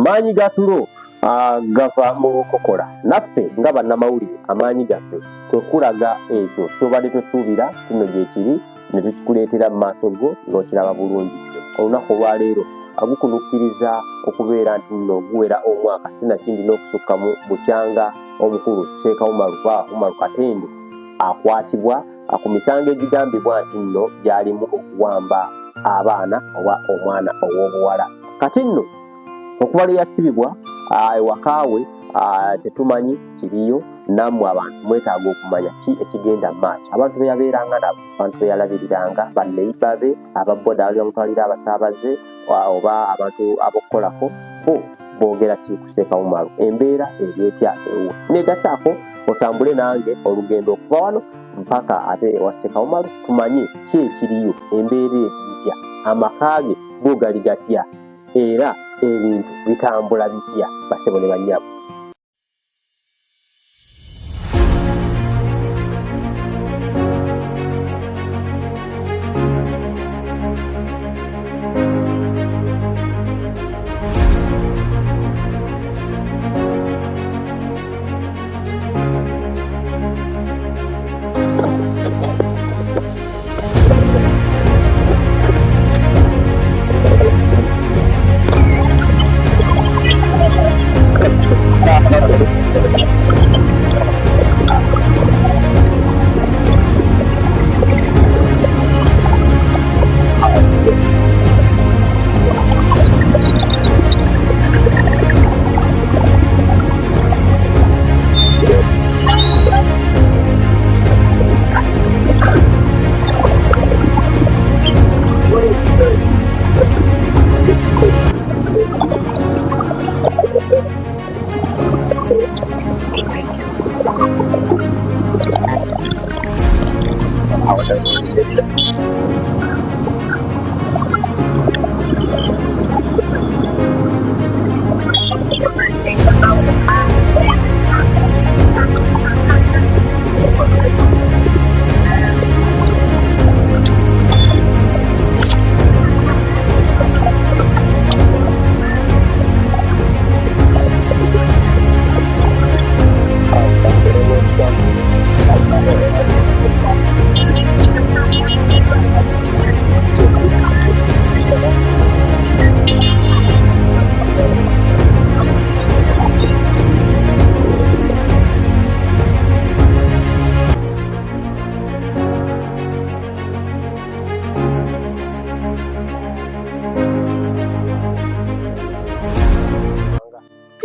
Maanyi ga tulo gava mu lukokola. Naffe nga bannamawulire amaanyi gaffe kwe kulaga ekyo ky'obadde tosuubira kino gyekiri ne tukikuleetera mu maaso go n'okiraba bulungi nnyo. Olunaku olwaleero gukunukkiriza okubeera nti nno guwera omwaka sinakindi n'okusukkamu bukyanga omukulu Sheikh Umaru Umaru Katende akwatibwa ku misango egigambibwa nti nno gyalimu okuwamba abaana oba omwana ow'obuwala. Kati nno okuva lwe yasibibwa ewaka we tetumanyi kiriyo, nammwe abantu mwetaaga okumanya ki ekigenda mu maaso. Abantu be yabeeranga nabo, abantu be yalabiriranga, banneyiba be, aba boda abaali bamutwalira abasaabaze oba abantu ab'okukolako, bo boogera ki ku Sheikh Umaru? Embeera eri etya ewuwe? Negattaako otambule nange olugendo okuva wano mpaka ate ewa Sheikh Umaru tumanye ki ekiriyo, embeera eri etya, amaka ge go gali gatya, era ebintu bitambula bitya, basebo ne bannyabo.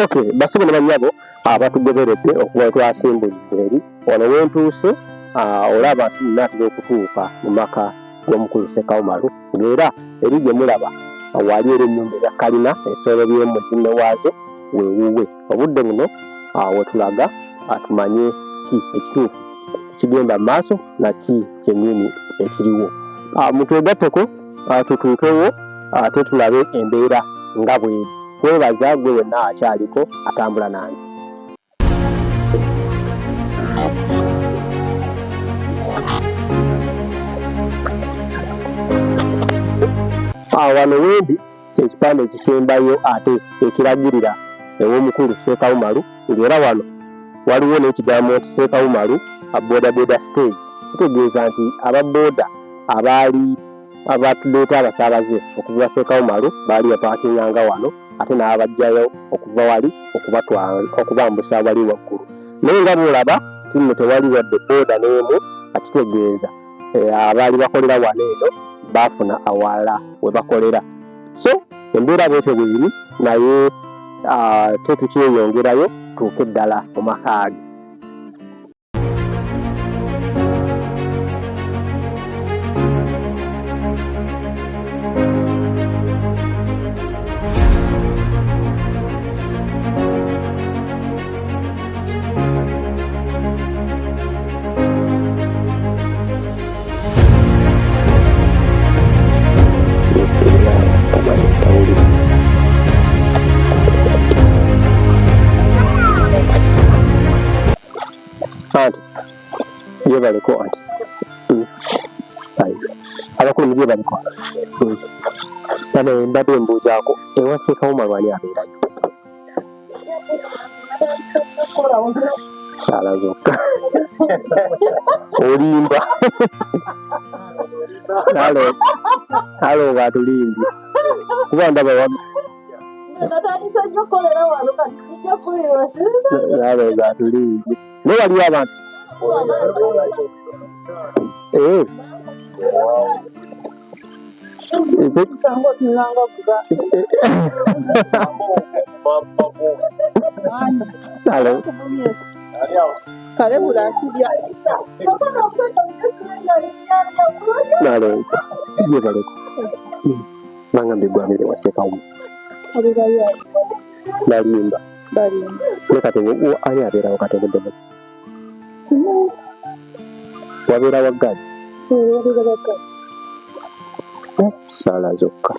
Okay, basebo ne bannyabo abatugoberedde okuva we twasimbulidde eri wano wentuuse, olaba nti nnaatera okutuuka mu maka g'omukulu Ssekawumalu, ng'era eri gye mulaba wali era ennyumba eya kalina esoolobyemu zinne waazo weewuwe. Obudde buno wetulaga tumanye ki ekituufu ekigenda mu maaso na ki kyennyini ekiriwo. Mutwegatteko tutuukewo ate tulabe embeera nga bweri. Kwebaza gwe wenna akyaliko atambula nange. Wano wendi kyekipande ekisembayo ate ekiragirira ew'omukulu Sheikh Umaru, ng'era wano waliwo n'ekigambo nti Sheikh Umaru boda boda stage, kitegeeza nti aba boda abaali abatuleeta abasaabaze okuva Sheikh Umaru baali bapaakinganga wano ate n'abajjayo okuva wali okubambusa wali waggulu. Naye nga bw'olaba nti nno tewali wadde boda n'emu, akitegeeza abaali bakolera wano eno baafuna awalala we bakolera. So embeera bwetyo bweri, naye tetukyeyongerayo tuuke ddala mu maka ge. Anti gyebaleko anti abakulu mugyebaleko. Bano mbadde mbuuzaako ewa Ssekawuma lwani abeerayo? Saala zokka. Olimba. Halo. Halo batulimbye. Kuba ndaba wa Halo batulimbye. Naye waliwo abantu. Eh. Halo. Nalo. Jebaleko. Bangambye gwamire wasekawo. Balimba. Ne kati ani abeerawo kati obudde buno? Wabeera wa ggaali? Ssaala zokka.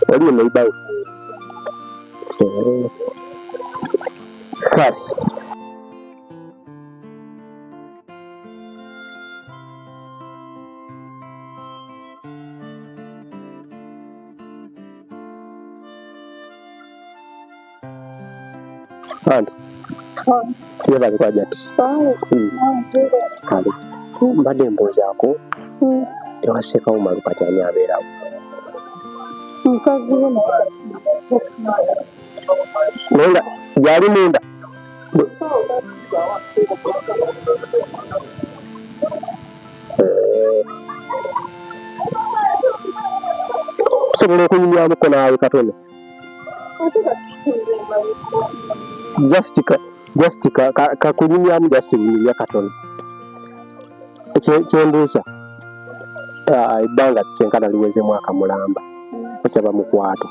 Oli ye neighbor wo? Kale. Anti. Yebale kwajati. Kale. Mbadde mbuuzaako ewaseekawo Malu kati ani abeerawo? Naye nga gyali munda. Tusobola okunyumyamuko naawe katono. Just kakunyumyamu just bunyumya katono. Kyembuuza ebbanga kyenkana liweze mwaka mulamba okyaba mukwato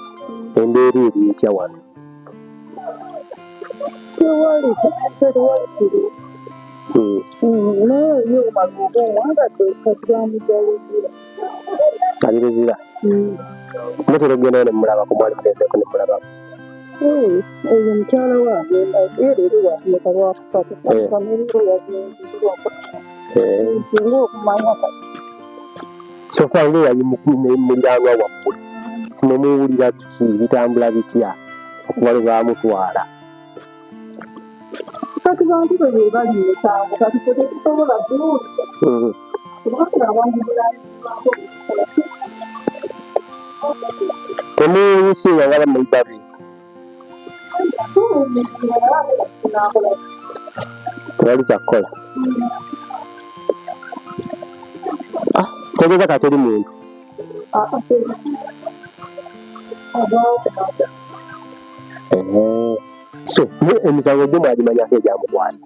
embeera eri etya wano? Ali Luzira. Mutera okugendayo ne mmulabako mwali mugenzeeko ne mmulabako. Oyo mukyala wange era eri wakuleka lwakusatu famire yagenze singa okumanya kati. So far nga yali muliraanwa wammwe mwe muwulira biki bitambula bitya okuva lwe baamutwala? Kati bantu be be bali mu musango kati ffe tetusobola kuwulira kubanga abantu bulaalibwako. Temuwulisinga nga banneighbor be? Tewali kyakukola. Tegeeza kati teri muntu. So emisango gyo mwagimanyako egyamukwasa?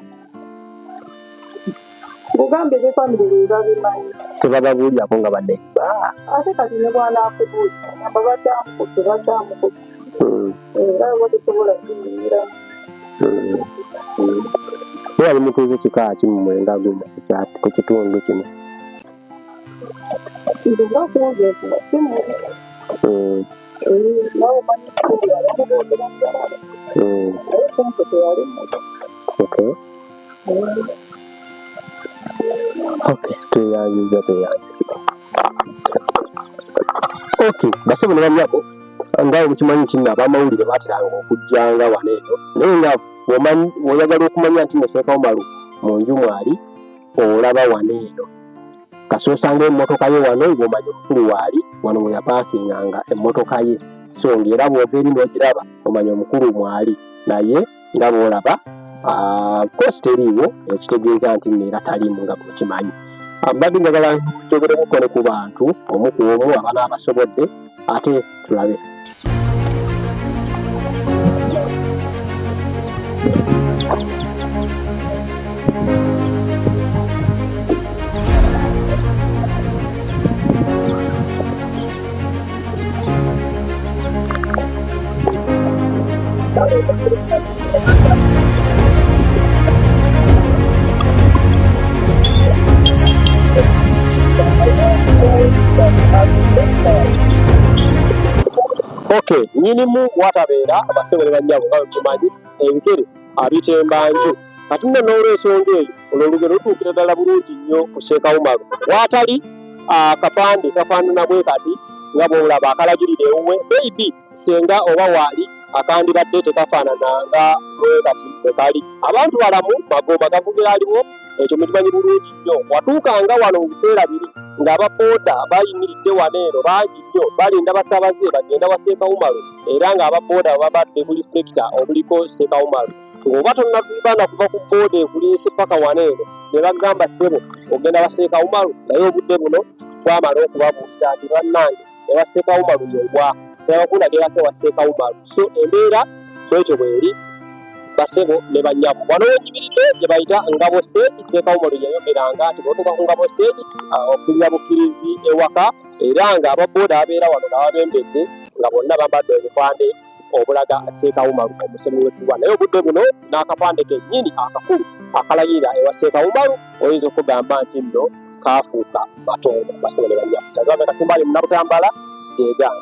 Nkugambye ne famire be babimanyi. Tebababuulirako nga banneighbor? Ate kati ne bw'anaakubuulira ngamba bakyamukutte bakyamukutte. Era oba tesobola kuyimiriramu. Naye ali mutuuze kika ki mmwe nga guno ku kitundu kino? Nze nga kwogera si mubi. Nawe omanyi kikulu abamu boogera mujalaba. Naye sente teyali mubi. Okay. Okay, tweyanzizza tweyanzizza. Okay, basebo ne bannyabo nga mukimanyi nti nno ab'amawulire baateranga okujjanga wano eno naye nga bw'oyagala okumanya nti nno Sheikh Umaru mu nju mwali olaba wano eno kasita osanga emmotoka ye wano ng'omanya omukulu waali wano we yapaakinganga emmotoka ye so ng'era bw'ova eri n'ogiraba omanya omukulu mwali naye nga bw'olaba course teriiwo ekitegeeza nti nno era taliimu nga bw'okimanyi. Mbadde njagala njogeremuko ne ku bantu omu ku omu abanaabasobodde ate tulabe. Okay, nyinimu watabeera abasebo ne bannyabo nga bwemukimanyi ebigere abitemba nju. Kati nno n'olwensonga eyo, olwo olugero lutuukira ddala bulungi nnyo ku Sheikh Umaru. Waatali akapande kafaanana bwe kati nga bw'olaba akalagirira ewuwe, maybe senga oba waali akandibadde tekafaanana nga bwe kati bwe kali. Abantu balamu magomba gavugira aliwo, ekyo mukimanyi bulungi nnyo. Watuukanga wano mu biseera biri ng'aba booda bayimiridde wano eno bangi nnyo, balinda basaabaze bagenda wa Sheikh Umaru, era ng'aba booda babadde bu reflector obuliko Sheikh Umaru. Ng'oba tonnabana kuva ku booda ekuleese paka wano eno, ne bagamba ssebo ogenda wa Sheikh Umaru, naye obudde buno twamala okubabuuza nti bannange ewa Sheikh Umaru yewa, tebakulagirako ewa Sheikh Umaru. So embeera bwetyo bweri basebo ne bannyabo. Wano wenyimiridde gye bayita Ngabo Stage. Sheikh Umaru yayogeranga nti bw'otuuka ku Ngabo Stage okkirira bukkirizi ewaka, era nga ababooda ababeera wano nga babembedde nga bonna bambadde obupande obulaga Sheikh Umaru omusomi w'edduwa. Naye obudde buno n'akapande kennyini akakulu akalayirira ewa Sheikh Umaru oyinza okugamba nti nno kaafuuka matondo. Basebo ne bannyabo, Kyazave Katumba ali Munnabutambala, geegaana.